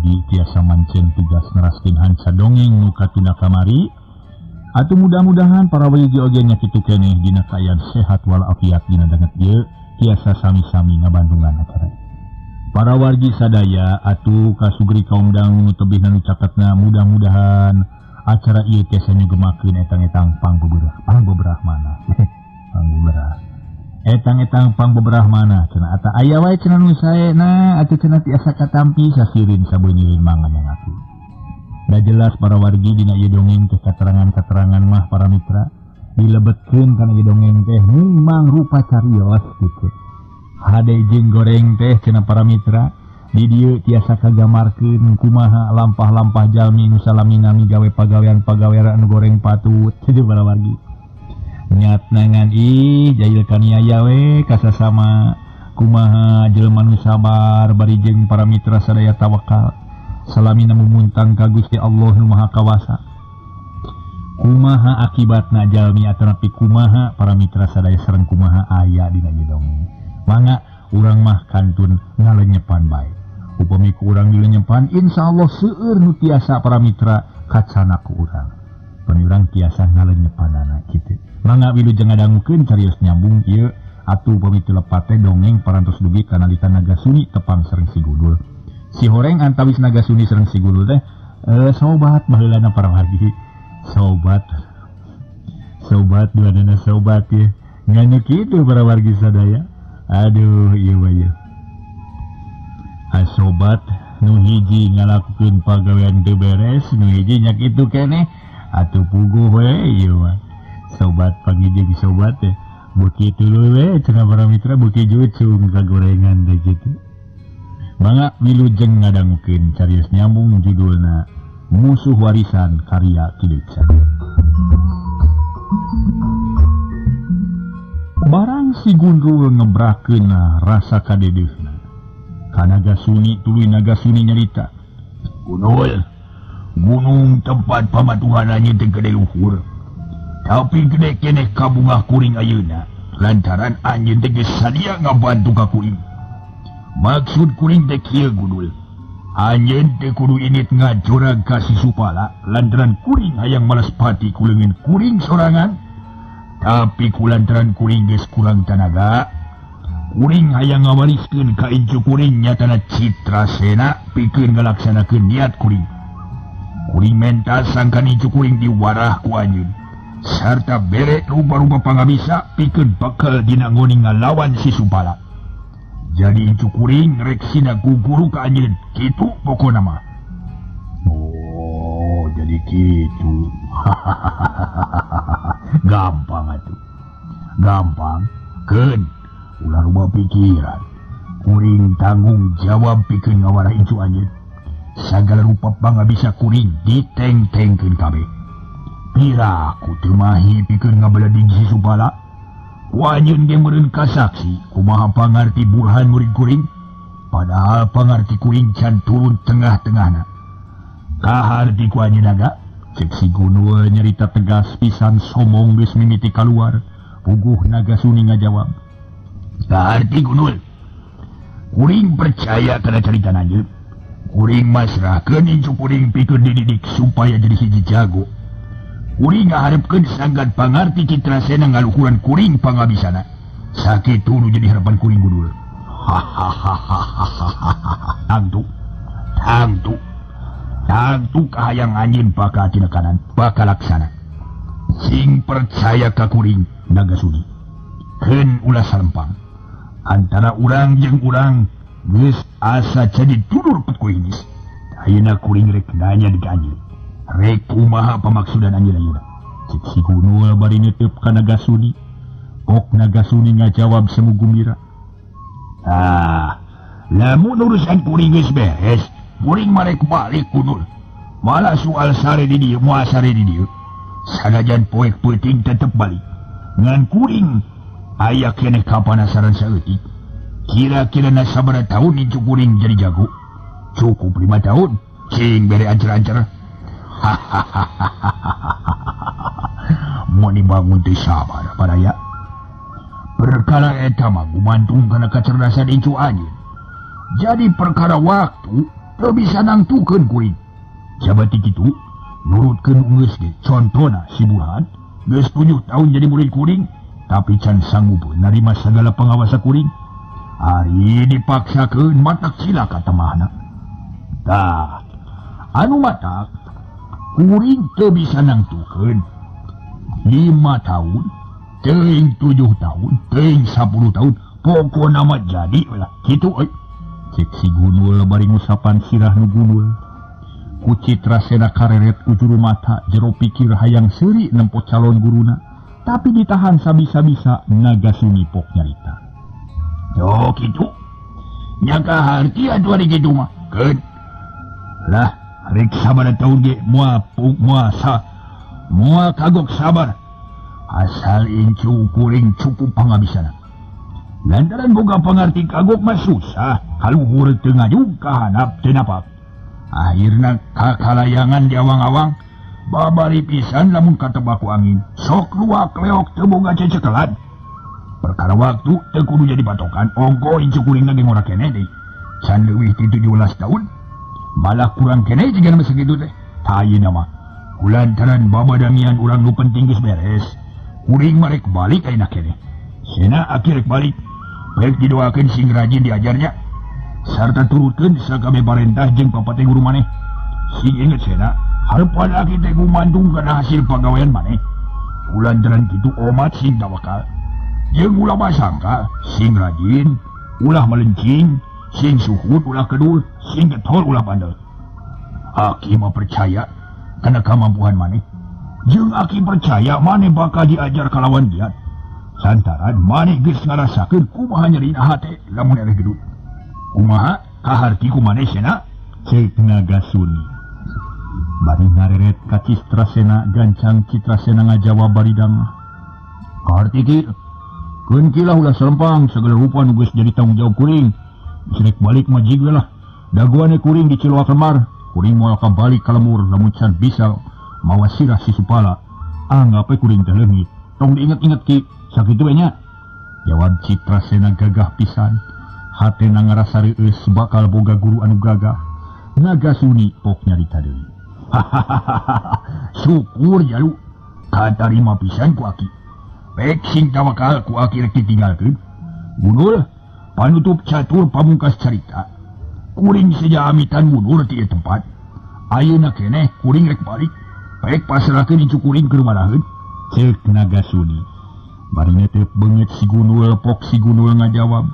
wargi tiasa mancen tugas neraskeun hanca dongeng nu katuna kamari. Atuh mudah-mudahan para wargi oge nya kitu keneh dina kaayaan sehat walafiat dina danget ieu tiasa sami-sami ngabandungan acara. Para wargi sadaya atuh kasugri kaum dangu nu tebihna nu caketna mudah-mudahan acara ieu tiasa nyugemakeun etang-etang pangbeberah, pangbeberah mana? Pangbeberah. Etang-etang pangbeberah mana cenah ata aya wae cenah nu saena atuh cenah tiasa katampi sasirin sabeunyirin mangan yang atuh. Da jelas para wargi dina ieu dongeng teh katerangan-katerangan mah para mitra dilebetkeun kana ieu dongeng teh mung rupa carios kitu. Hade jeung goreng teh cenah para mitra di dieu tiasa kagamarkeun kumaha lampah-lampah jalmi nu salamina migawe pagawean-pagawean anu goreng patut kitu para wargi. Nyat nangan ih jail kaniaya we kasasama kumaha jelema nu sabar bari jeung para mitra sadaya tawakal. Salamina mumuntang ka Gusti Allah nu Maha Kawasa. Kumaha akibatna jalmi atanapi kumaha para mitra sadaya sareng kumaha aya dina ieu dongeng. Mangga urang mah kantun ngalenyepan bae. Upami ku urang dilenyepan insyaallah seueur nu tiasa para mitra kacana ku urang. Pami urang tiasa ngalenyepanana kitu. Mangga wilujeng ngadangukeun carios nyambung ieu atuh upami teu lepat teh dongeng parantos dugi kana nalika Nagasuni tepang sareng si Gundul. Si horeng antawis Nagasuni sareng si Gundul teh sobat baheulana para wargi. Sobat. Sobat duanana sobat ye. Ngan kitu para wargi sadaya. Aduh ieu mah ieu. Sobat nu hiji ngalakukeun pagawean teu beres, nu hiji nya kitu keneh atuh puguh we ieu mah. Sobat pangijing sobat teh beuki tuluy we cenah para mitra beuki jucung kagorengan teh kitu. Mangga wilujeng ngadangukeun carios nyambung judulna Musuh Warisan karya Ki Deca. Barang si Gundul ngebrakeun rasa kadedeuhna. Ka Nagasuni tuluy Nagasuni nyarita. Gundul, gunung tempat pamatuhan anjeun teh gede luhur. Tapi gede keneh kabungah kuring ayeuna lantaran anjeun teh geus sadia ngabantu ka kuring. Maksud kuring teh kieu Gundul. Anjeun teh kudu init ngajorag ka si Supala lantaran kuring hayang malas pati ku leungeun kuring sorangan. Tapi ku lantaran kuring geus kurang tanaga, kuring hayang ngawariskeun ka incu kuring nyatana Citrasena pikeun ngalaksanakeun niat kuring. Kuring menta sangkan incu kuring diwarah ku anjeun sarta bere rupa-rupa pangabisa pikeun bekal dina ngoni ngalawan si Supala. Jadi incu kuring rek sina guguru ka anjeun kitu pokona mah. Oh, jadi kitu. Gampang atuh. Gampang. Keun ulah loba pikiran. Kuring tanggung jawab pikeun ngawarah incu anjeun. Sagala rupa pangabisa kuring diteng-tengkeun kabeh. Pira ku teu mahi pikeun ngabeleding si Supala. Ku anjeun ge meureun kasaksi kumaha pangarti Burhan murid kuring, padahal pangarti kuring can turun tengah-tengahna. Kaharti ku anjeun naga? Cek si Gundul nyarita tegas pisan somong geus mimiti kaluar. Puguh Nagasuni ngajawab. Kaharti Gundul, kuring percaya kana carita anjeun. Kuring masrahkeun incu kuring pikeun dididik supaya jadi hiji jago. Kuring ngaharepkeun sanggan pangarti Citrasena ngaluhuran kuring pangabisana. Sakitu nu jadi harapan kuring Gundul. Hahaha. Tangtu. Tangtu. Tangtu kahayang anjeun bakal tinekanan, bakal laksana. Sing percaya ka kuring Nagasuni. Keun ulah salempang. Antara urang jeung urang geus asa jadi dulur pet kuring geus. Ayeuna kuring rek nanya di ka anjeun. Rek kumaha pamaksudan anjeun ayeuna? Cek si Gundul bari netep ka Nagasuni. Kok Nagasuni ngajawab semu gumbira. Ah, lamun urusan kuring geus beres, kuring marek balik Gundul. Malah soal sare di dieu, moal sare di dieu. Sanajan poek peuting tetep balik. Ngan kuring aya keneh kapanasaran saeutik. Kira-kira na sabaraha tahun incu kuring jadi jago? Cukup 5 tahun. Cing bere ancer-ancer. Hahaha. Mau dibangun teh sabar paraya. Perkara eta mah gumantung kana kecerdasan incu anjeun. Jadi perkara waktu Teu bisa nangtukeun kuring. Sabati kitu nurutkeun geus ge. Contona si Burhan geus 7 tahun jadi murid kuring tapi can sanggup narima sagala pangawasa kuring. Ari dipaksakeun matak cilaka temahna. Tah, anu matak kuring teu bisa nangtukeun 5 tahun, teuing 7 tahun, teuing 10 tahun, pokona mah jadi lah kitu euy. Cek si Gunul bari ngusapan sirah nu gunul. Ku Citrasena kareret ku juru mata jero pikir hayang seuri nempo calon guruna, tapi ditahan sabisa-bisa Nagasuni pok nyarita. Yo kitu. Nya kaharti atuh ari kitu mah. Keun. Lah, rek sabar taun ge moal moal kagok sabar. Asal incu kuring cukup pangabisana. Lantaran boga pangarti kagok mah susah, kaluhur teu ngajung ka handap teu napak. Akhirna kakalayangan di awang-awang, babari pisan lamun katebak ku angin. Sok luak leok teu boga cecekelan. Perkara waktu teu kudu jadi patokan, ongko incu kuring ge ngora keneh deui. Can leuwih ti 17 tahun, malah kurang keneh jiga nu sakitu teh. Tah ayeuna mah kulantaran babadamian urang nu penting geus beres. Kuring mah rek balik ayeuna keneh. Sena aki rek balik. Rek didoakeun sing rajin diajarnya. Sarta turutkeun sakabeh parentah jeung papate guru maneh. Sing inget sena, harepan aki teh gumandung kana hasil pagawean maneh. Kulantaran kitu omat sing tawakal. Jeung ulah basangka, sing rajin, ulah melencing, sing suhut ulah kedul, sing getol ulah bandel. Aki mah percaya kana kamampuan maneh. Jeung aki percaya maneh bakal diajar kalawan giat. Santaran maneh geus ngarasakeun kumaha nyerina hate lamun eleh gedut. Kumaha kaharti ku maneh sena? Cek Nagasuni. Bari ngareret ka Citrasena gancang Citrasena ngajawab baridang. Kaharti ki keun ki lah ulah serempang segala rupa nu geus jadi tanggung jawab kuring. Rek balik mah jig we lah. Dagoane kuring di Ciloa Kemar. Kuring moal kabalik ka lemur lamun can bisa mawa sirah si Supala. Anggap we kuring teh leungit. Tong diinget-inget ki, sakitu we nya. Jawab Citrasena gagah pisan. Hatena ngarasa reueus bakal boga guru anu gagah. Nagasuni pok nyarita deui. Hahaha. Syukur jalu katarima pisan ku aki. Pek sing tawakal ku aki rek ditinggalkeun. Gunul panutup catur pamungkas carita. Kuring seja amitan mundur ti ieu tempat. Ayeuna keneh kuring rek balik. Pek pasrahkeun incu kuring keur maraheun. Cek Nagasuni. Bari netep beungeut si Gunul pok si Gunul ngajawab.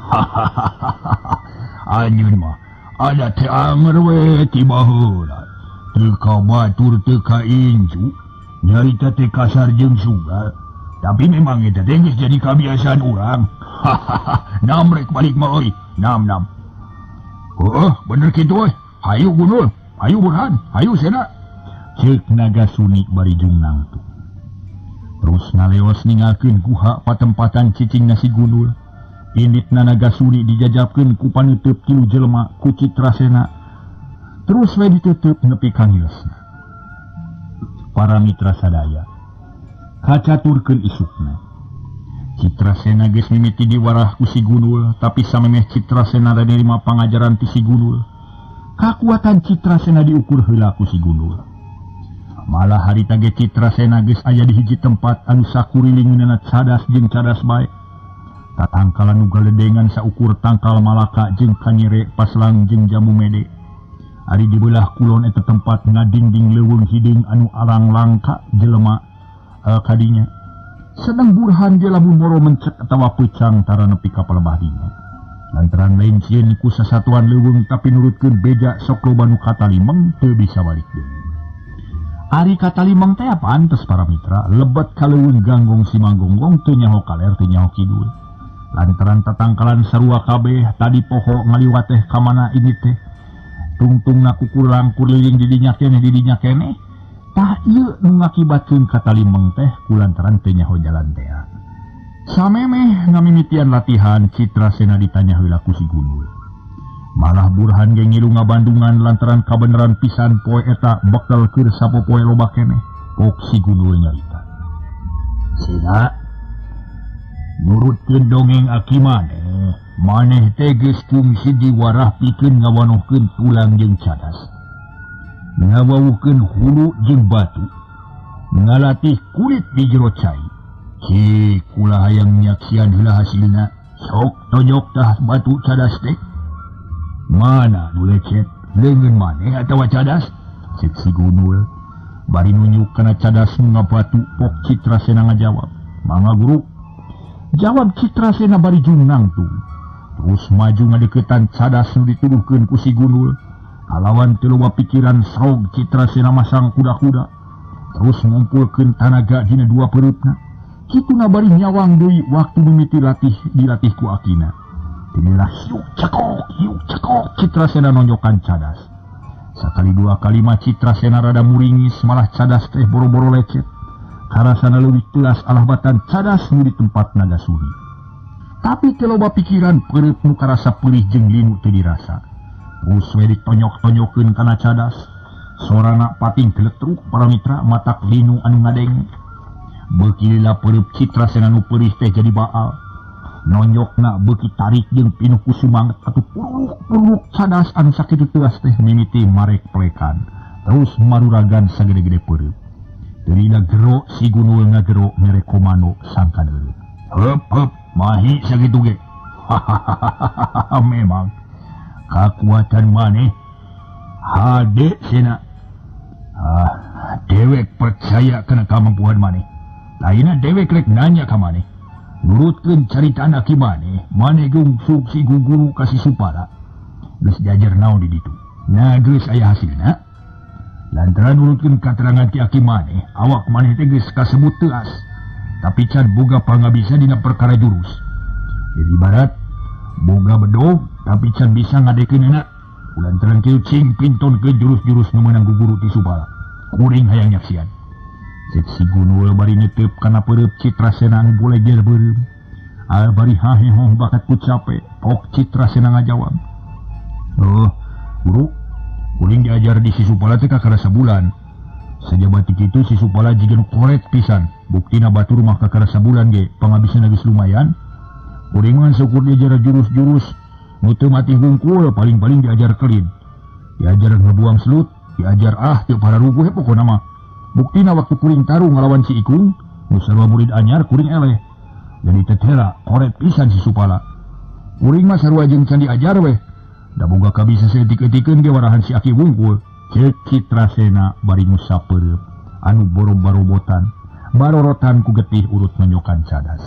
Hahaha. Anjeun mah ada teh anger we ti baheula. Teu ka batur teu ka incu. Nyarita teh kasar jeung sugal. Tapi memang eta teh geus jadi kabiasaan urang. Hahaha. Nam rek balik mah euy. Nam nam. Heuh, bener kitu euy. Hayu Gunul, hayu Burhan, hayu Sena. Cek Nagasuni bari jungnang tu. Terus ngaleos ningalkeun guha patempatan cicing nasi Gunul. Inditna Nagasuni dijajabkeun ku panuteup tilu jelema ku Citrasena. Terus we ditutup nepi ka ngileusna. Para mitra sadaya kacaturkeun isukna. Citrasena geus mimiti diwarah ku si Gunul, tapi samemeh Citrasena narima pangajaran ti si Gunul. Kakuatan Citrasena diukur heula ku si Gunul. Malah harita ge Citrasena geus aya di hiji tempat anu sakurilingeunana cadas jeung cadas bae. Tatangkalan nu galedengan saukur tangkal malaka jeung kanyere paslang jeung jamu mede. Ari di beulah kulon eta tempat ngadingding leuweung hideung anu alang langka jelema kadinya. Sedang Burhan ge lamun moro mencek atawa peucang tara nepi ka palebah dinya. Lantaran lain sieun ku sasatuan leuweung tapi nurutkeun beja sok loba nu katalimeng teu bisa balik deui. Ari katalimeng teh pantes para mitra lebet ka leuweung ganggong simanggonggong teu nyaho kaler teu nyaho kidul. Lantaran tatangkalan sarua kabeh tadi poho ngaliwat teh ka mana ini teh. Tungtungna kukurang kuriling didinya keneh didinya keneh. Tah ieu nu ngakibatkeun katalimeng teh kulantaran teu nyaho jalan teh. Samemeh ngamimitian latihan Citrasena ditanya heula ku si Gunul. Malah Burhan ge ngilu ngabandungan lantaran kabeneran pisan poe eta bekal keur sapopoe loba keneh. Pok si Gunul nyarita. Sina nurutkeun dongeng aki maneh. Maneh teh geus kungsi diwarah pikeun ngawanohkeun tulang jeung cadas. Ngawawuhkeun hulu jeung batu. Ngalatih kulit di jero cai. Ci kula hayang nyaksian heula hasilna. Sok tonjok tah batu cadas teh. Mana nu lecet? Leungeun maneh atawa cadas? Cek si Gunul. Bari nunjuk kana cadas nu ngabatu pok Citrasena ngajawab. Mangga guru. Jawab Citrasena bari jungnang tuh. Terus maju ngadeukeutan cadas nu dituduhkeun ku si Gunul. Kalawan teu loba pikiran srog Citrasena masang kuda-kuda. Terus ngumpulkeun tanaga dina dua pereupna. Kituna bari nyawang deui waktu mimiti latih dilatih ku akina. Tinilah hiuk cekok Citrasena nonjokan cadas. Sakali dua kali mah Citrasena rada muringis malah cadas teh boro-boro lecet. Karasana leuwih telas alah batan cadas nu di tempat naga suri. Tapi teu loba pikiran peureup nu karasa peurih jeung linu teu dirasa. Terus we ditonyok-tonyokeun kana cadas. Sorana pating geletruk para mitra matak linu anu ngadenge. Beuki lila peureup Citrasena nu peurih teh jadi baal. Nonyokna beuki tarik jeung pinuh ku sumanget atuh puruk-puruk cadas anu sakitu teuas teh mimiti marek pelekan. Terus maruragan sagede-gede peureup. Terina gero si Gunul ngagero mere komando sangkan eureun. Heup heup mahi sakitu ge. Memang kakuatan maneh hade sena. Ah, dewek percaya kana kamampuan maneh. Lainna dewek rek nanya ka maneh. Nurutkeun caritaan aki maneh, maneh gungsug si guguru ka si Supala. Geus diajar naon di ditu. Nah geus aya hasilna. Lantaran nurutkeun katerangan ti aki maneh, awak maneh teh geus kasebut teuas. Tapi can boga pangabisa dina perkara jurus. Jadi ibarat boga bedog tapi can bisa ngadekeunana. Lantaran kieu cing pintonkeun jurus-jurus nu meunang guguru ti Supala. Kuring hayang nyaksian. Cek si Gunul bari netep kana peureub Citrasena anu boleger beureum. Al bari hahehoh bakat ku cape, pok Citrasena ngajawab. Oh, guru, kuring diajar di si Supala teh kakara sabulan. Sajaba ti kitu si Supala jiga nu koret pisan. Buktina batur mah kakara sabulan ge, pangabisna geus lumayan. Kuring mah syukur diajar jurus-jurus nu teu mati hungkul, paling-paling diajar kelin. Diajar ngebuang selut, diajar ah teu pararuguh pokona mah. Buktina waktu kuring tarung ngalawan si Ikung, nu sarua murid anyar kuring eleh. Jadi tetela koret pisan si Supala. Kuring mah sarua jeung can diajar weh. Da boga kabisa saeutik-eutikeun ge warahan si aki wungkul. Ceuk Citrasena bari ngusap peureub anu boro-barobotan, barorotan ku getih urut nonyokan cadas.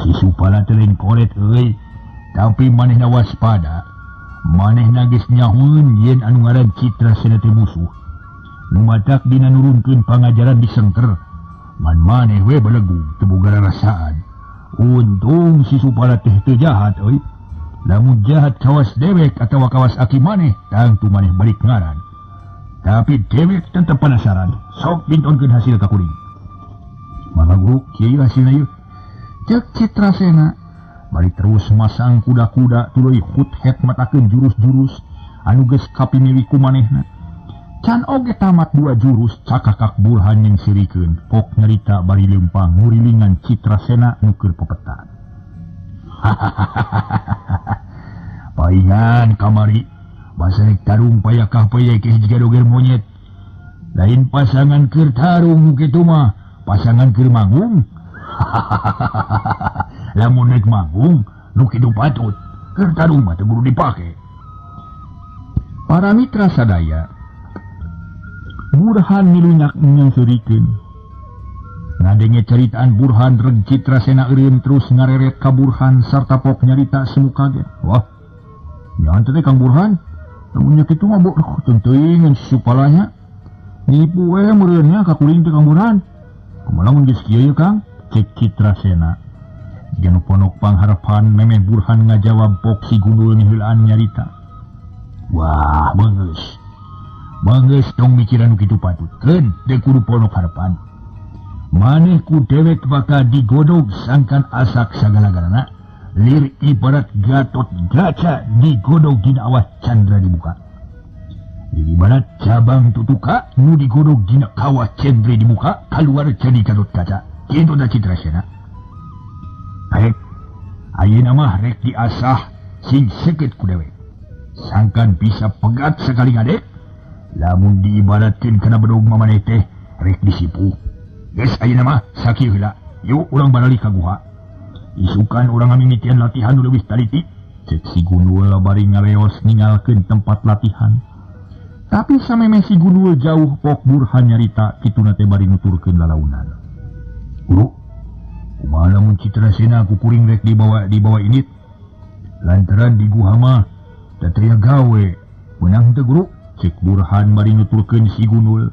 Si Supala teh lain koret euy, tapi manehna waspada. Manehna geus nyahueun yen anu ngaran Citrasena teh musuh. Nu matak dina nurunkeun pangajaran disengker. Man maneh we belegug teu boga rarasaan. Untung si Supala teh teu jahat euy. Lamun jahat kawas dewek atawa kawas aki maneh, tangtu maneh balik ngaran. Tapi dewek tetep penasaran. Sok pintonkeun hasil ka kuring. Mangga guru, kieu hasilna ieu. Ceuk Citrasena bari terus masang kuda-kuda tuluy hut-het matakeun jurus-jurus anu geus kapimiwi ku manehna. Can oge tamat dua jurus cakakak Burhan nyingserikeun pok nyarita bari leumpang ngurilingan Citrasena nu keur pepetan. Paingan kamari basa rek tarung payakah payekeh jiga doger monyet. Lain pasangan keur tarung nu kitu mah, pasangan keur manggung. Lamun rek manggung nu kitu patut, keur tarung mah teu kudu dipake. Para mitra sadaya, Burhan milunyak nyengserikeun. Ngadenge caritaan Burhan reg Citrasena eureun terus ngareret ka Burhan sarta pok nyarita semu kaget. Wah, nyahan teh Kang Burhan, lamun nya kitu mah boh teuing si Supalanya. Nipu we meureun nya ka kuring teh Kang Burhan. Kumaha lamun geus kieu ye Kang? Cek Citrasena. Jiga nu ponok pangharepan memeh Burhan ngajawab pok si Gundul miheulaan nyarita. Wah, beungeus. Beungeus tong mikiran nu kitu patut. Keun teu kudu ponok harepan. Maneh ku dewek bakal digodog sangkan asak sagala-galana. Lir ibarat Gatot Gaca digodog dina awah candra dibuka. Lir ibarat cabang tutuka nu digodog dina kawah cendre dibuka kaluar jadi Gatot Kaca. Kitu da Citrasena. Pek ayeuna mah rek diasah sing seukeut ku dewek. Sangkan bisa pegat sekali ngadek. Lamun diibaratkeun kana bedog mah maneh teh rek disipu. Geus ayeuna mah sakieu heula. Yuk urang baralih ka guha. Isukan urang ngamimitian latihan nu leuwih taliti. Cek si Gundul bari ngaleos ninggalkeun tempat latihan. Tapi samemeh si Gundul jauh Pok Burhan nyarita kituna teh bari nuturkeun lalaunan. Guru, kumaha lamun Citrasena ku kuring rek dibawa indit? Lantaran di guha mah teu gawe. Meunang teu guru? Cek Burhan bari nuturkeun si Gundul.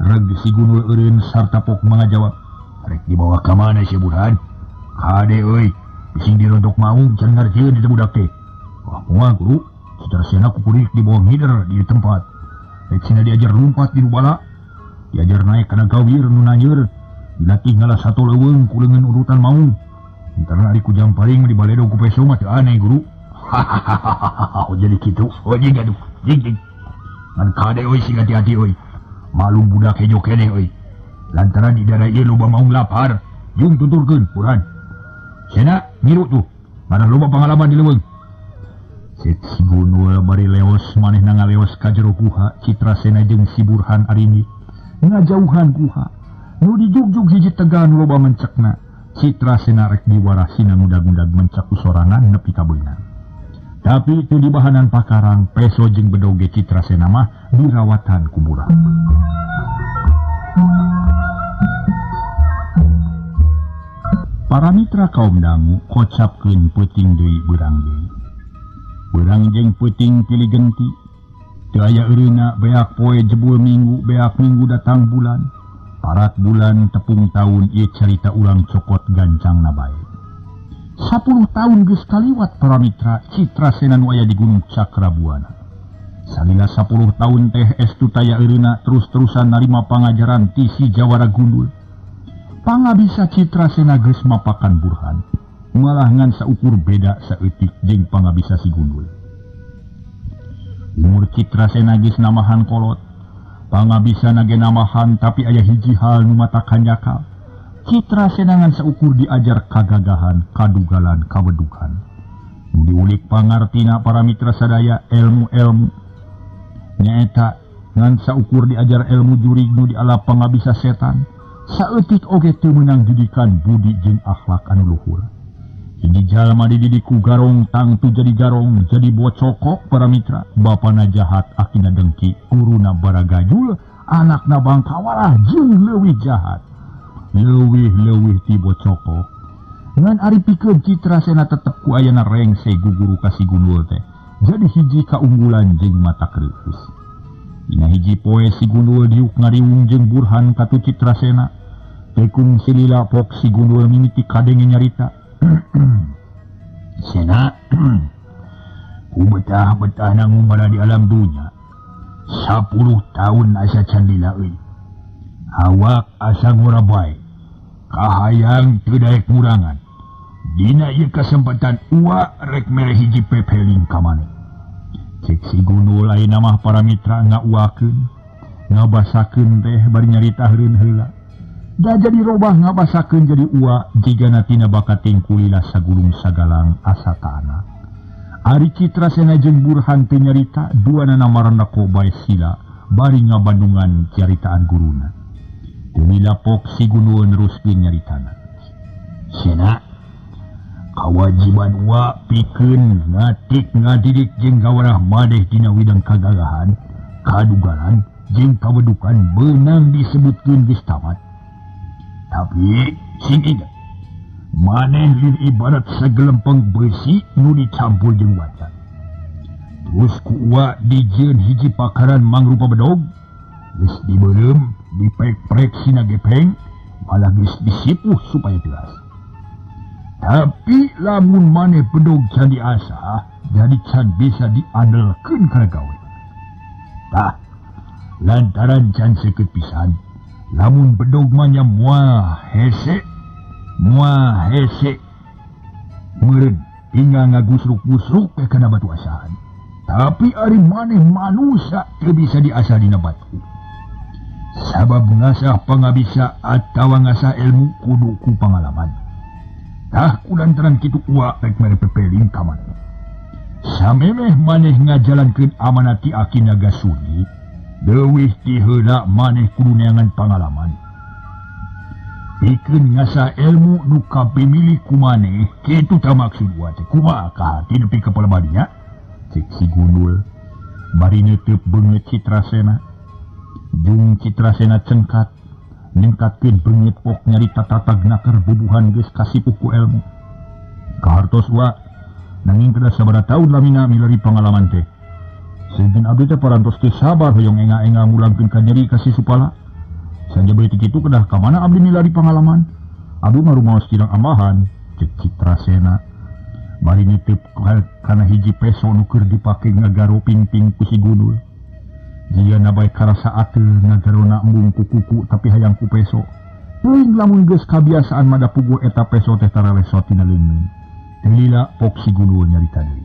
Reg si Gundul eureun sarta Pok mangajawab. Rek dibawa ka mana si Burhan? Kade euy, bising dirontok maung can ngartieun eta budak teh. Wah, moal guru, Citrasena ku kuring dibawa ngider di tempat. Rek sina diajar lumpat di bala, diajar naik kana gawir nu nanjeur, dilatih ngalah satu leuweung ku leungeun urutan maung. Entarna ari ku jam paling di baledo ku peso mah teu aneh guru. Hahaha, oh jadi kitu. Oh jing aduh, jing jing. Ngan kade euy sing hati-hati euy. Malum budak hejo keneh euy. Lantaran di daerah ieu loba maung lapar, jung tuturkeun Burhan. Sena ngiru tuh, mana loba pengalaman di leuweung. Cek si Gundul bari leos manehna ngaleos ka jero guha. Citrasena jeung si Burhan arini ngajauhan guha. Nu dijugjug hiji tegal nu loba mencekna. Citrasena rek diwarasina ngudag-ngudag mencek ku sorangan nepi ka beunang. Tapi teu dibahanan pakarang peso jeung bedog ge Citrasena mah dirawatan ku Burhan. Para mitra kaum dangu kocapkeun peuting deui beurang deui. Beurang jeung peuting pilih genti. Teu aya eureuna beak poe jebul minggu, beak minggu datang bulan. Parat bulan tepung taun ieu carita urang cokot gancangna bae. 10 tahun geus kaliwat para mitra Citrasena nu aya di Gunung Cakrabuana. Salila 10 tahun teh estu taya eureuna terus-terusan narima pangajaran ti si Jawara Gundul. Pangabisa Citrasena geus mapakan Burhan. Malah ngan saukur beda saeutik jeung pangabisa si Gundul. Umur Citrasena geus namahan kolot. Pangabisa nage namahan tapi aya hiji hal nu matak hanjakal. Citrasena ngan saukur diajar kagagahan, kadugalan, kawedukan. Nu diulik pangartina para mitra sadaya ilmu-ilmu. Nyaeta ngan saukur diajar ilmu jurig nu diala pangabisa setan. Saeutik oge teu meunang didikan budi jeung akhlak anu luhur. Hiji jalma dididik ku garong tangtu jadi garong, jadi bocokok para mitra. Bapana jahat akina dengki, guruna baragajul, anakna bangkawarah jeung leuwih jahat. Leuwih-leuwih ti bocokok. Ngan ari pikeun Citrasena tetep ku ayana rengse guguru ka si Gundul teh. Jadi hiji kaunggulan jeung mata kreukeus. Dina hiji poe si Gundul diuk ngariung jeung Burhan katu Citrasena. Tekung silila pok si Gundul mimiti kadenge nyarita. Sena, ku betah-betah nangumbara di alam dunya. 10 tahun asa can lila euy. Awak asa ngora bae. Kahayang teu daek ngurangan. Dina ieu kasempatan uwa rek mere hiji pepeling ka maneh. Cek si Gundul ayeuna mah para mitra ngauakeun, ngabasakeun teh bari nyarita heureun heula. Da jadi robah ngabasakeun jadi ua jigana tina bakating kulila sagulung sagalang asa tanah. Ari Citrasena jeung Burhan teu nyarita duanana maranda bae sila bari ngabandungan caritaan guruna. Teu lila pok si Gundul neruskeun nyaritana. Sena, kawajiban ua pikeun ngatik ngadidik jeung gawarah madeh dina widang kagagahan, kadugalan jeung kawedukan beunang disebutkeun geus tamat. Tapi sing ingat, maneh lin ibarat sagelempeng besi nu dicampur jeung wajan. Terus ku uwa dijieun hiji pakaran mangrupa bedog, geus dibeuleum, dipek-prek sina gepeng, malah geus disipuh supaya tegas. Tapi lamun maneh bedog can diasah, jadi can bisa diandelkeun kana gawe. Tah, lantaran can seukeut pisan, lamun bedog mah nya moal hese meureun tinggal ngagusruk-gusruk we kana batu asahan. Tapi ari maneh manusia teu bisa diasah dina batu. Sabab ngasah pangabisa atawa ngasah ilmu kudu ku pangalaman. Tah kulantaran kitu uwa rek mere pepeling ka maneh. Samemeh maneh ngajalankeun amanat ti Aki Nagasuni, leuwih ti heula maneh kudu neangan pangalaman. Pikeun ngasah ilmu nu kapimilih ku maneh, kitu tah maksud uwa teh. Kumaha kahati nepi ka palebadinya? Cek si Gundul. Bari neuteub beungeut Citrasena. Jung Citrasena cengkat. Ningkatkeun beungeut pok nyarita tatag naker bubuhan geus kasipuh ku ilmu. Kahartos wa nanging kedah sabaraha taun lamina milari pangalaman teh. Sejen abdi teh parantos teu sabar hoyong enga-enga mulangkeun ka nyeri ka si Supala. Sanja beuti kitu kedah ka mana abdi milari pangalaman? Abdi mah rumaos kirang ambahan, cek Citrasena. Bari nitip kana hiji peso nu keur dipake ngagaro pingping ku si Gundul. Jika nabai karasa ateul ngagarona embung ku kuku tapi hayang ku peso. Teuing lamun geus kabiasaan madapuguh eta peso teh taralesot tina leungeun. Teu lila pok si Gundul nyarita deui.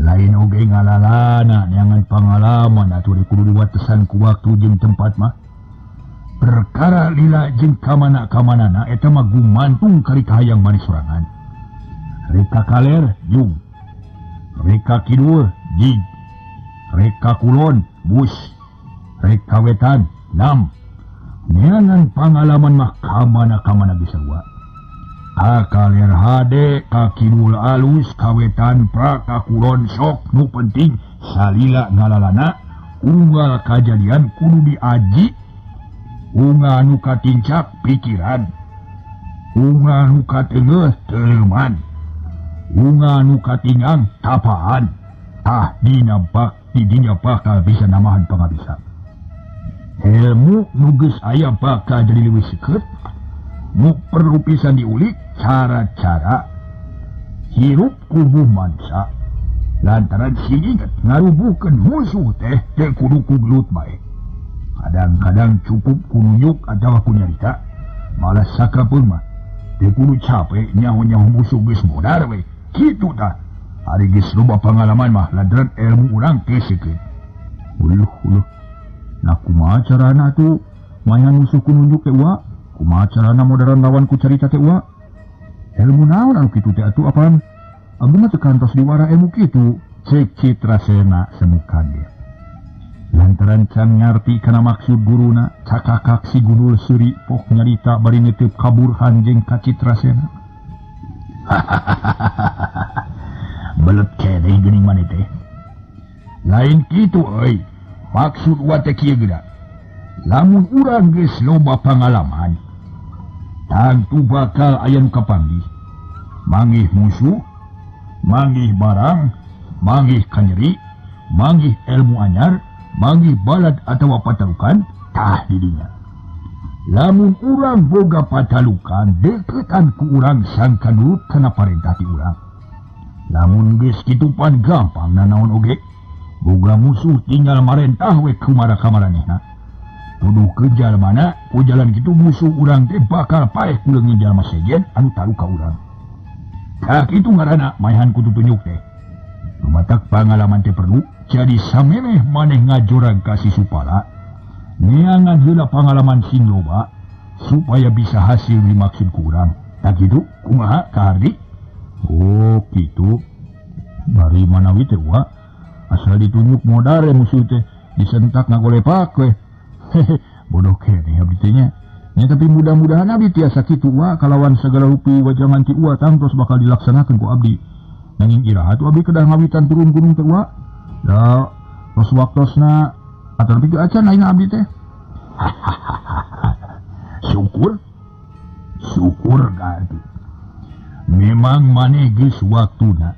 Lain oge ngalalana neangan pangalaman atuh kudu diwatesan ku waktu jeung tempat mah. Perkara lila jeung kamana-kamanana eta mah gumantung kari kahayang maneh sorangan. Rek ka kaler jung, rek ka kidul jig, rek ka kulon bus, rek ka wetan nam. Neangan pangalaman mah kamana-kamana bisa gua. Ka kaler hade, ka kidul alus, ka wetan pra, ka kulon sok. Nu penting salila ngalalana unggal kajadian kudu diaji. Unga nu katincak pikiran, unga nu kateungeuh teuleman, unga nu katingang tapaan. Tah dina bakti dinya bakal bisa namahan pangabisa. Ilmu nu geus aya bakal jadi leuwih seukeut. Nu perlu pisan diulik cara-cara hirup kubuh mansa. Lantaran si inget ngarubuhkeun musuh teh teu kudu ku gelut bae. Kadang-kadang cukup ku nunjuk atawa ku nyarita, malah sakapeung mah teu kudu capek nyaho-nyaho musuh geus modar we. Kitu tah. Ari geus loba pangalaman mah lantaran ilmu urang teu seukeut. Uluh uluh. Nah kumaha carana atuh mayan musuh ku nunjuk teh wa? Kumaha carana modaran lawan ku carita teh wa? Ilmu naon anu kitu teh atuh apaan? Abdi mah teu kantos diwara ilmu kitu. Cek Citrasena semu kaget. Lantaran can ngarti kana maksud guruna, cakakak si Gundul seuri pok nyarita bari neuteub ka Burhan jeung ka Citrasena. Belet keneh geuning maneh teh. Lain kitu euy. Maksud wa teh kieu geura. Lamun urang geus loba pangalaman, tangtu bakal aya nu kapanggih. Manggih musuh, manggih barang, manggih kanyeri, manggih ilmu anyar, manggih balad atawa patarukan, tah didinya. Lamun urang boga patalukan, deketan ku urang sangka nurut kana parentah ti urang. Lamun geus kitu pan gampang nanaon oge. Boga musuh tinggal marentah we kumara kamaranehna. Tuduh ke jalmana, ku jalan kitu musuh urang teh bakal paeh ku leungeun jalma sejen anu taru ka urang. Tah kitu ngaranna maehan ku tutunjuk teh. Lumatak pangalaman teh perlu. Jadi samemeh maneh ngajorag ka si Supala, neangan heula pangalaman sing loba supaya bisa hasil dimaksud ku urang. Tah kitu kumaha ka Hardi? Oh kitu. Bari manawi teh wa asal ditunjuk modar musuh teh disentak ngagolepak we. Hehe, bodoh keneh abdi teh nya. Nya tapi mudah-mudahan abdi tiasa kitu wa kalawan sagala rupi wajangan ti uwa tangtos bakal dilaksanakeun ku abdi. Nanging iraha tu abdi kedah ngawitan turun gunung teh wa. Da tos waktosna atur pitu acan aing abdi teh. Syukur. Syukur ka atuh. Memang maneh geus waktuna.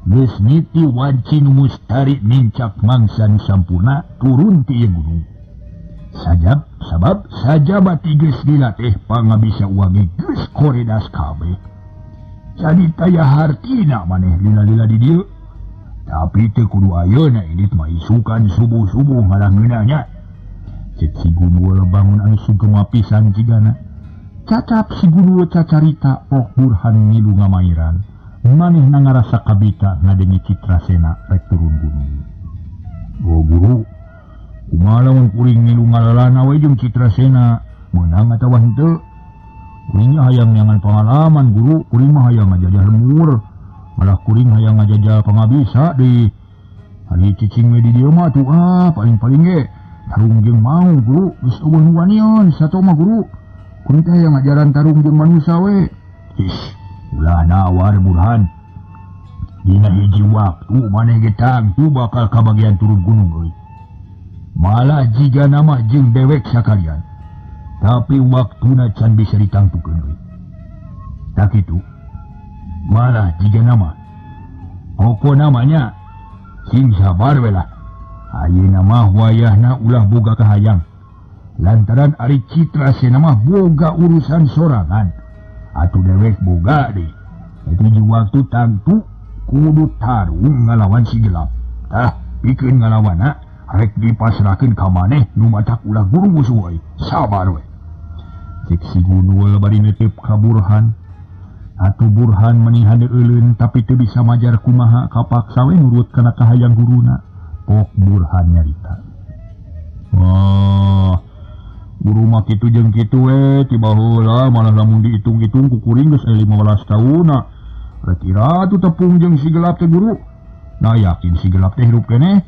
Geus niti wanci nu mustari nincak mangsa nu sampurna turun ti ieu gunung. Sajab sabab sajabati geus dilatih pangabisa uange geus koredas kabeh. Jadi taya hartina maneh lila-lila di dieu. Tapi teu kudu ayeuna ini mah isukan subuh-subuh ngalah ngeunah nya. Cek si Gundul bangun anu sugema pisan jigana. Cacap si Gundul cacarita pok Burhan milu ngamairan. Manehna ngarasa kabita ngadenge Citrasena rek turun gunung. Oh guru, kumaha lamun kuring milu ngalalana we jeung Citrasena Meunang atawa henteu? Kuring hayang nyangan pengalaman guru, kuring mah hayang ngajajah lemur. Malah kuring hayang ngajajah pangabisa deui. Ari cicing we di dieu mah tuh ah paling-paling ge tarung jeung mau guru, geus eueuh nu wanian sato mah guru. Kuring teh hayang ngajaran tarung jeung manusa we. Ih, ulah nawar Burhan. Dina hiji waktu maneh ge tangtu bakal kabagian turun gunung euy. Malah jiga nama jeung dewek sakalian. Tapi waktuna can bisa ditangtukeun euy. Tak kitu. Malah jiga nama. Pokona namanya sing sabar we lah. Ayeuna mah wayahna ulah boga kahayang. Lantaran ari Citra Sena mah boga urusan sorangan. Atuh dewek boga deui. Eta hiji waktu tangtu kudu tarung ngalawan si gelap. Tah, pikeun ngalawanna rek dipasrahkeun ka maneh nu matak ulah guru musuh euy. Sabar we. Cek si Gundul bari netep ka Burhan. Atuh Burhan meni handeuleun tapi teu bisa majar kumaha kapaksa we nurut kana kahayang guruna. Pok Burhan nyarita. Wah, guru mah kitu jeung kitu we tiba heula malah lamun diitung-itung ku kuring geus 15 taunna. Kira tuh tepung jeung si gelap teh guru. Nah yakin si gelap teh hirup keneh.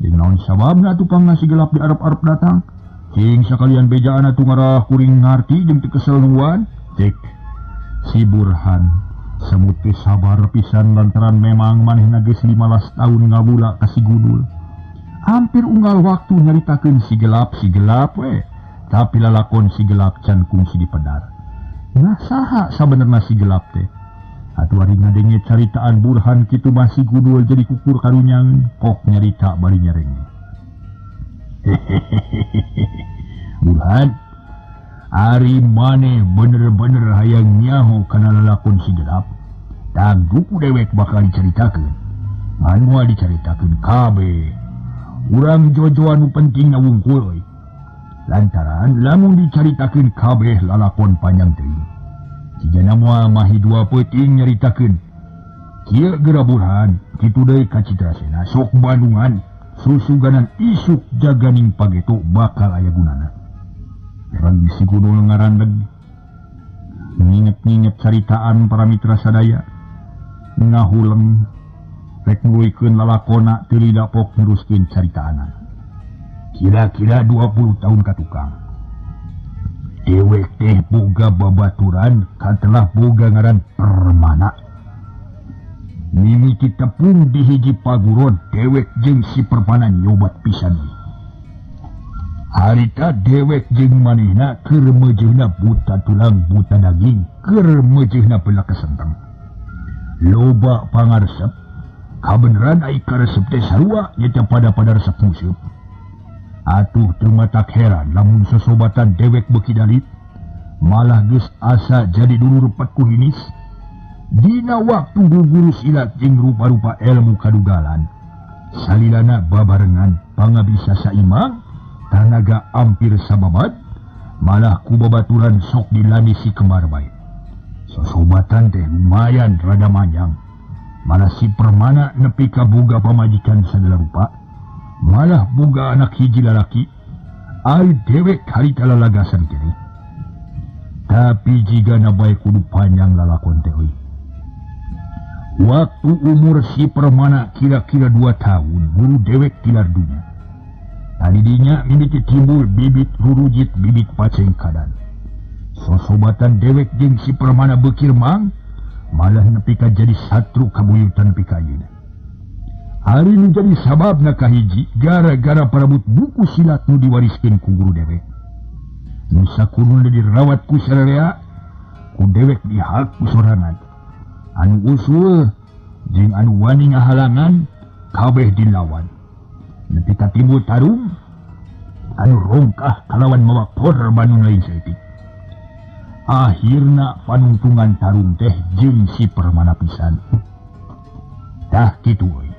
Jeung naon sababna atuh pangna si gelap di arep-arep datang. Cing sakalian bejaan atuh ngarah kuring ngarti jeung teu kesel nungguan. Cek si Burhan semut teh sabar pisan lantaran memang manehna geus 15 tahun ngabula ka si Gundul. Hampir unggal waktu nyaritakeun si gelap we. Tapi lalakon si gelap can kungsi dipedar. Nah saha sabenerna si gelap teh? Atuh ari ngadenge caritaan Burhan kitu mah si Gundul jadi kukur karunyangeun, pok nyarita bari nyerenge. Burhan, ari maneh bener-bener hayang nyaho kana lalakon si gelap. Tanggu ku dewek bakal dicaritakeun. Ngan moal dicaritakeun kabeh. Urang jojoan nu penting na wungkul euy. Lantaran lamun dicaritakeun kabeh lalakon panjang teuing. Jigana moal mahi dua peuting nyaritakeun. Kieu geura Burhan, kitu deui ka Citra Sena sok Bandungan, susuganan isuk jaganing pageto bakal aya gunana. Rang si Gundul ngarandeg. Nginget-nginget caritaan para mitra sadaya. Ngahuleng rek nuluykeun lalakona teu lila pok neruskeun caritaanana. Kira-kira 20 tahun ka tukang. Dewek teh boga babaturan katelah boga ngaran Permana. Mimiti tepung di hiji paguron dewek jeung si Permana nyobat pisan. Harita dewek jeung manehna keur meujeuhna buta tulang buta daging, keur meujeuhna beula kesenteng. Loba pangaresep, kabeneran ai karesep teh sarua nyata pada-pada resep museup. Atuh teu matak heran lamun sosobatan dewek beuki dalit, malah geus asa jadi dulur petku hinis. Dina waktu guguru silat jeung rupa-rupa ilmu kadugalan, salilana babarengan pangabisa saimang, tanaga ampir sababat, malah ku babaturan sok dilandisi kembar bae. Sosobatan teh lumayan rada manjang, malah si Permana nepi ka boga pamajikan sagala rupa. Malah boga anak hiji lalaki, ari dewek harita lalagasan kene. Tapi jigana bae kudu panjang lalakon teh euy. Waktu umur si Permana kira-kira 2 tahun, guru dewek tilar dunya. Tadinya mimiti timbul bibit rurujit bibit pacengkadan. Sosobatan dewek jeung si Permana beukir mang, malah nepi ka jadi satru kabuyutan nepi ka ayeuna. Ari nu jadi sababna kahiji gara-gara parebut buku silat nu diwariskeun ku guru dewek. Nu sakuruna dirawat ku sararea, ku dewek dihak ku sorangan. Anu usul jeung anu wani ngahalangan kabeh dilawan. Nepi ka timbul tarung anu rongkah kalawan mawa korban nu lain saeutik. Akhirna panungtungan tarung teh jeung si Permana pisan. Tah kitu euy.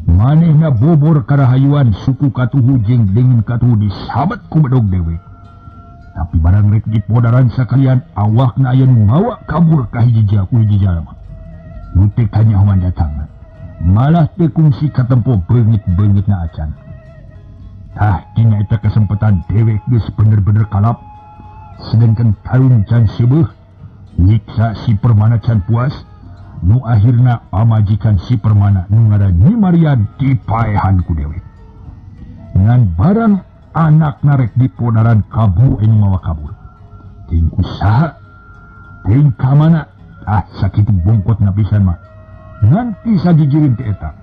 Manehna bobor karahayuan suku katuhu jeung deungeun katuhu disabat ku bedog dewek. Tapi barang rek dipodaran sakalian awakna aya nu mawa kabur ka hiji ku hiji jalma. Nu teu kanyahoan datangna. Malah teu kungsi katempo beungit-beungitna acan. Tah dina eta kesempatan dewek geus bener-bener kalap. Sedangkan tarung can seubeuh nyiksa si Permana can puas nu akhirna pamajikan si Permana nu ngaran Nyi Marian dipaehan ku dewek. Ngan barang anak narek dipodaran kabur ini mawa kabur. Ting usaha, ting kamana, ah sakitu bongkot napisan mah. Nganti sagigirin teh eta.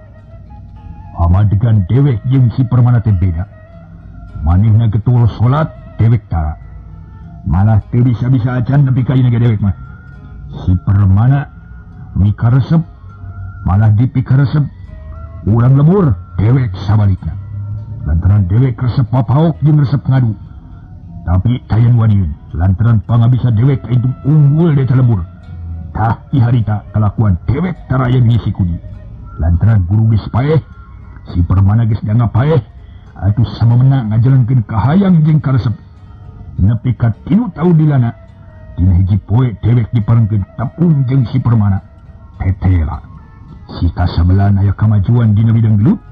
Pamadegan dewek jeung si Permana teh beda. Manehna getul salat dewek tara. Malah teu bisa-bisa acan nepi ka ieu ge dewek mah. Si Permana mikaresep malah dipikaresep urang lembur dewek sabalikna. Lantaran dewek resep papaok jeung resep ngadu. Tapi tayan waniun lantaran pangabisa dewek itu unggul di lembur. Tah ti harita kalakuan dewek taraya ngisi kudi. Lantaran guru geus paeh, si Permana geus dianggap paeh, atuh sama menang ngajalankeun kahayang jeung karesep. Nepi ka 3 taun dilana, dina hiji poe dewek diparengkeun tepung jeung si Permana. Tetela. Si kasabelan aya kamajuan dina bidang gelut.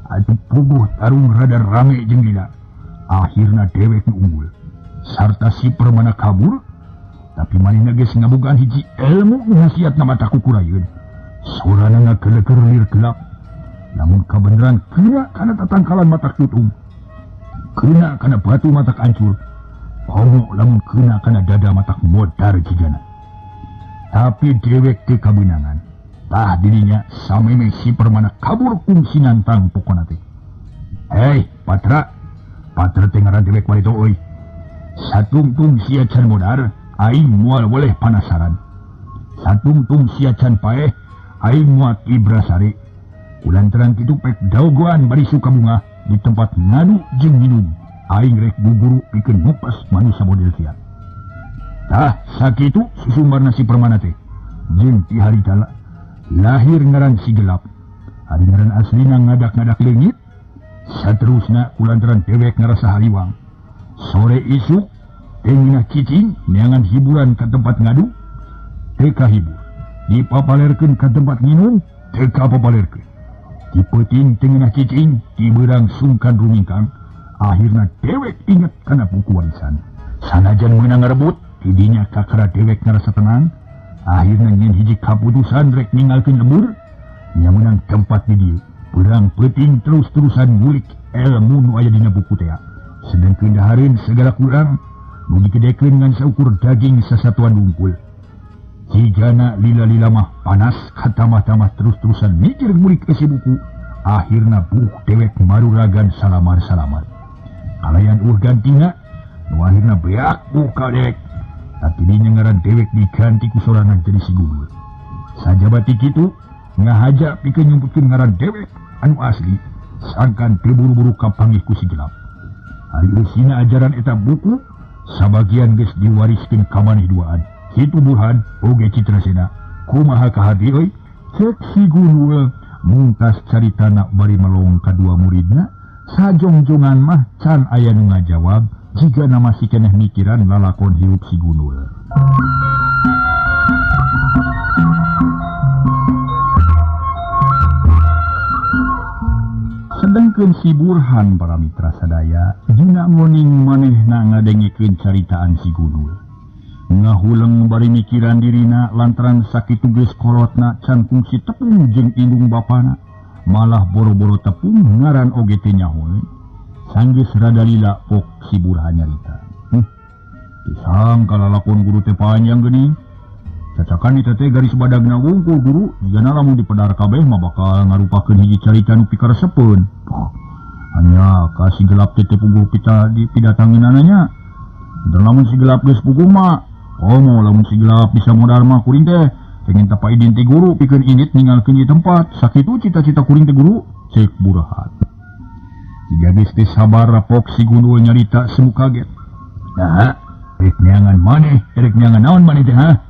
Atuh puguh tarung rada rame jeung lila. Akhirna dewek nu unggul. Sarta si Permana kabur, tapi manehna geus ngabogaan hiji ilmu nu hasiatna mata kukurayeun. Sorana ngageleger lir gelap. Namun kabeneran kena kana tatangkalan matak tutung. Kena kana batu matak ancur. Komo lamun kena kana dada matak modar jigana. Tapi dewek teu kabeunangan. Tah dirinya sameme si Permana kabur kungsi nantang pokona teh. Hei, Patra. Patra teh ngaran dewek warito euy. Satungtung sia can modar, aing moal boleh panasaran. Satungtung sia can paeh, aing moal ibrasare. Kulantaran kitu pek daogoan bari suka bunga di tempat ngadu jeung minum. Aing rek guguru pikeun ngupas manusia model sia. Tah sakitu susumbarna si Permana teh. Jeung ti harita lahir ngaran si gelap. Ari ngaran aslina ngadak-ngadak leungit. Saterusna kulantaran dewek ngarasa hariwang. Sore isuk teh cicing neangan hiburan ka tempat ngadu teu kahibur. Dipapalerkeun ka tempat nginum teu kapapalerkeun. Di peuting teu ngeunah cicing, di beurang sungkan rumingkang. Akhirna dewek inget kana buku warisan. Sanajan meunang ngarebut, tidinya kakara dewek ngarasa tenang. Akhirna nyen hiji kaputusan rek ninggalkeun lembur, nya meunang tempat di dieu. Beurang peuting terus-terusan ngulik ilmu nu aya dina buku teh. Sedengkeun dahareun segala kurang, nu digedekeun ngan saukur daging sasatuan wungkul. Jigana lila-lila mah panas katamah-tamah terus-terusan mikir ngulik isi buku. Akhirna buh dewek maruragan salamar-salamar. Kalayan uh gantina, nu akhirna beak buka dewek. Tapi dinya ngaran dewek diganti ku sorangan jadi si gundul. Sajabati kitu ngahaja pikeun nyumputkeun ngaran dewek anu asli, sangkan teu buru-buru kapanggih ku si gelap. Ari eusina ajaran eta buku sabagian geus diwariskeun ka maneh duaan. Kitu Burhan oge Citrasena. Kumaha kahati euy? Cek si gundul mungkas caritana bari melong kadua muridna. Sajongjongan mah can aya nu ngajawab jigana masih keneh mikiran lalakon hirup si gundul. Sedangkeun si Burhan para mitra sadaya dina ngoning manehna ngadengekeun caritaan si gundul. Ngahuleng bari mikiran dirina lantaran sakitu geus kolotna can kungsi tepung jeung indung bapana. Malah boro-boro tepung ngaran oge teh nyahoeun. Sanggeus rada lila pok si Burhan nyarita. Disangka lalakon guru teh panjang geuning. Cacakan eta teh garis badagna wungkul guru, jigana lamun dipedar kabeh mah bakal ngarupakeun hiji carita nu pikaresepeun. Oh, hanya ka si gelap teh puguh pita di pidatangeunana. Dan lamun si gelap geus puguh mah, komo lamun si gelap bisa modar mah kuring teh pengen tapa idin ti guru pikeun indit ninggalkeun ieu tempat. Sakitu cita-cita kuring teh guru, cek Burhan. Jiga geus teh sabar rapok si gundul nyarita semu kaget. Nah, rek neangan maneh, rek neangan naon maneh teh ha?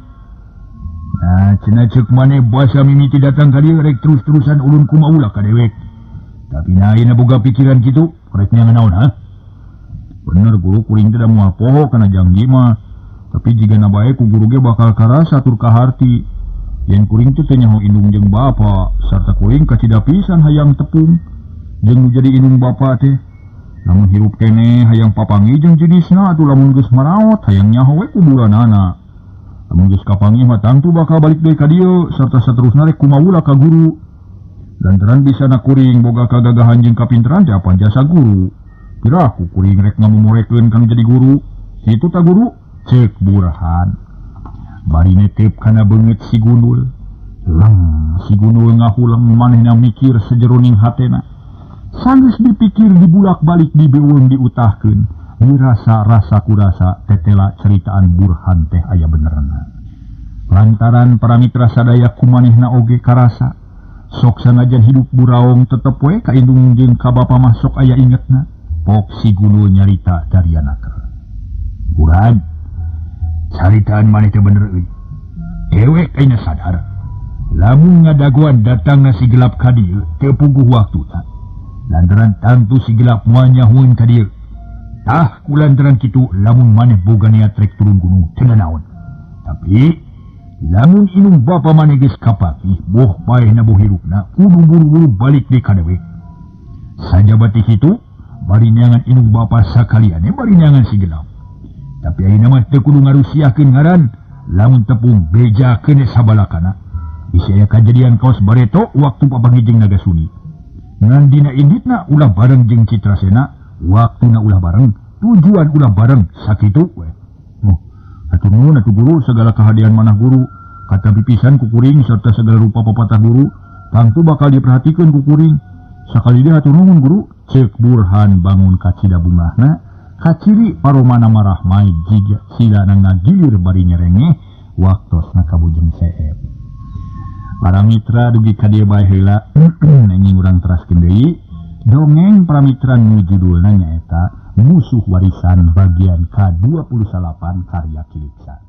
Nah, cenah ceuk maneh basa mimiti datang ka dieu rek terus-terusan ulun kumaha ulah ka dewek. Tapi nah ayeuna boga pikiran kitu, rek neangan naon ha? Bener guru kuring teh da moal poho kana janji mah. Tapi jigana bae ku guru ge bakal karasa tur kaharti. Yen kuring teh teu nyaho indung jeung bapa, sarta kuring kacida pisan hayang tepung jeung nu jadi indung bapa teh. Lamun hirup keneh hayang papanggih jeung jenisna atuh lamun geus maraot hayang nyaho we kuburanana. Lamun geus kapanggih mah tangtu bakal balik deui ka dieu sarta saterusna rek kumawula ka guru. Lantaran bisa na kuring boga kagagahan jeung kapinteran teh apan jasa guru. Piraku kuring rek ngamumorekeun kanu jadi guru. Kitu ta guru? Ceuk Burhan. Bari netep kana beungeut si Gundul. Leng si Gundul ngahuleng manehna mikir sajeroning hatena. Sanggeus dipikir dibulak-balik dibeuweung diutahkeun. Dirasa-rasa kurasa tetela ceritaan Burhan teh aya benerna. Lantaran para mitra sadaya kumanehna oge karasa. Sok sanajan hidup buraong tetep we ka indung jeung ka bapa mah sok aya ingetna. Pok si Gundul nyarita dariana keur. Burhan, caritaan maneh teh bener euy. Dewek ayeuna sadar. Lamun ngadagoan datangna si gelap ka dieu teu puguh waktuna. Lantaran tangtu si gelap moal nyahueun ka dieu. Tah kulantaran kitu lamun maneh boga niat rek turun gunung teu nanaon. Tapi lamun indung bapa maneh geus kapakih boh paehna boh hirupna kudu buru-buru balik deui ka dewek. Sajaba ti kitu bari neangan indung bapa sakalian bari neangan si gelap. Tapi ayeuna mah teu kudu ngarusiahkeun ngaran lamun tepung bejakeun sabalakana. Bisi aya kajadian kaos bareto waktu papanggih jeung Nagasuni. Ngan dina inditna ulah bareng jeung Citrasena, waktuna ulah bareng, tujuan ulah bareng, sakitu we. Oh, hatur nuhun atuh guru segala kahadean manah guru, kata pipisan ku kuring serta segala rupa papatah guru, tangtu bakal diperhatikeun ku kuring. Sakali deui hatur nuhun guru, ceuk Burhan bangun kacida bungahna, kaciri paromana marahmai jiga silana ngagilir bari nyerengeh waktosna kabujeng seep. Para mitra dugi ka dieu bae heula enging urang teraskeun deui dongeng para mitra nu judulna nyaeta Musuh Warisan bagian ka-28 karya Kiliksa.